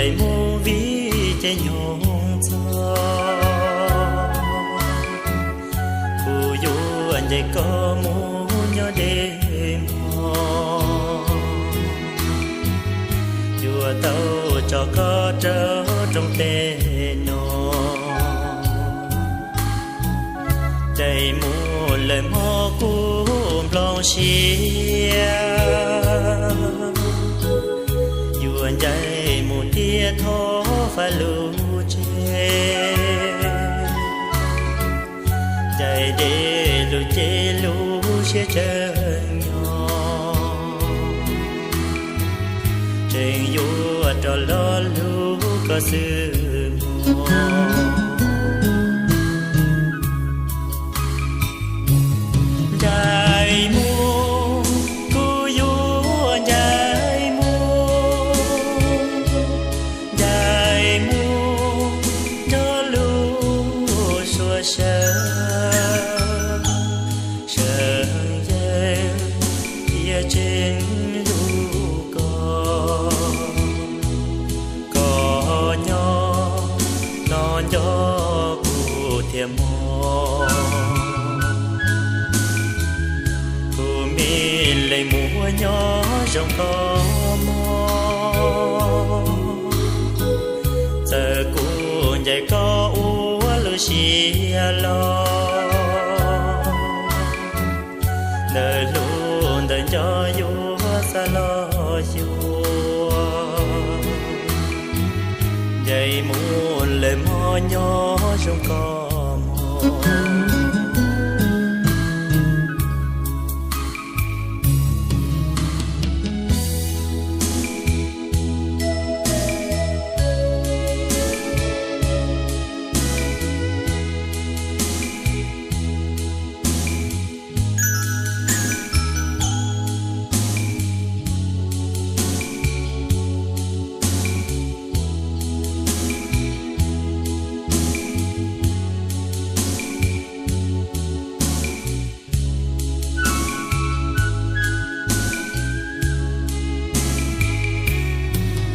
Ncaim mus vim ces nyob txog, kuv yuav ncaim koj mus nyob deb hmo, yuav tau tso koj rau rooj teb no. Ncaim mus lawm hmo kuv nplooj siab, yuav ncaim mus thiab thov fais lus tseg. Ncaim deb lug ces lub siab tsawg nyob, tseem yuav rov los hlub koj xwb mog. Ncaim mus, kuv yuav ncaim mus, ncaim mus nrog lub suab sawv, sawv yawg thiaj tseem hlub koj. Koj nyob no nco kuv thiab mog. Kuv me leej muam nyob zoo koj mog. Txawm kuv ncaim koj ua lub siab loj, ntawm hlub ntawm nco yuav xa los xyuas. Ncaim mus lawm hmo nyob zoo koj mog.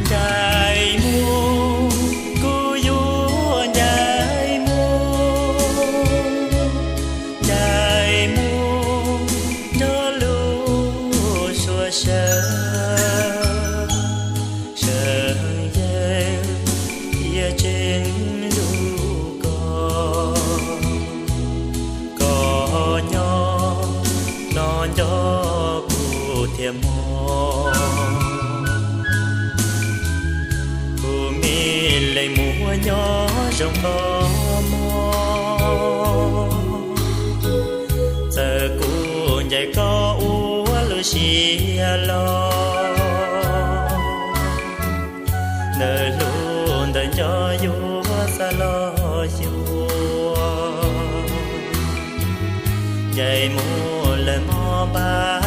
Ncaim mus, kuv yuav ncaim mus, ncaim mus nrog lub suab sawv, sawv yawg thiaj tseem hlub koj. Koj nyob no nco kuv thiab mog. Kuv me leej muam nyob zoo koj mog. Txawm kuv ncaim koj ua lub siab loj, ntawm hlub ntawm nco yuav xa los xyuas. Ncaim mus lawm mog npawg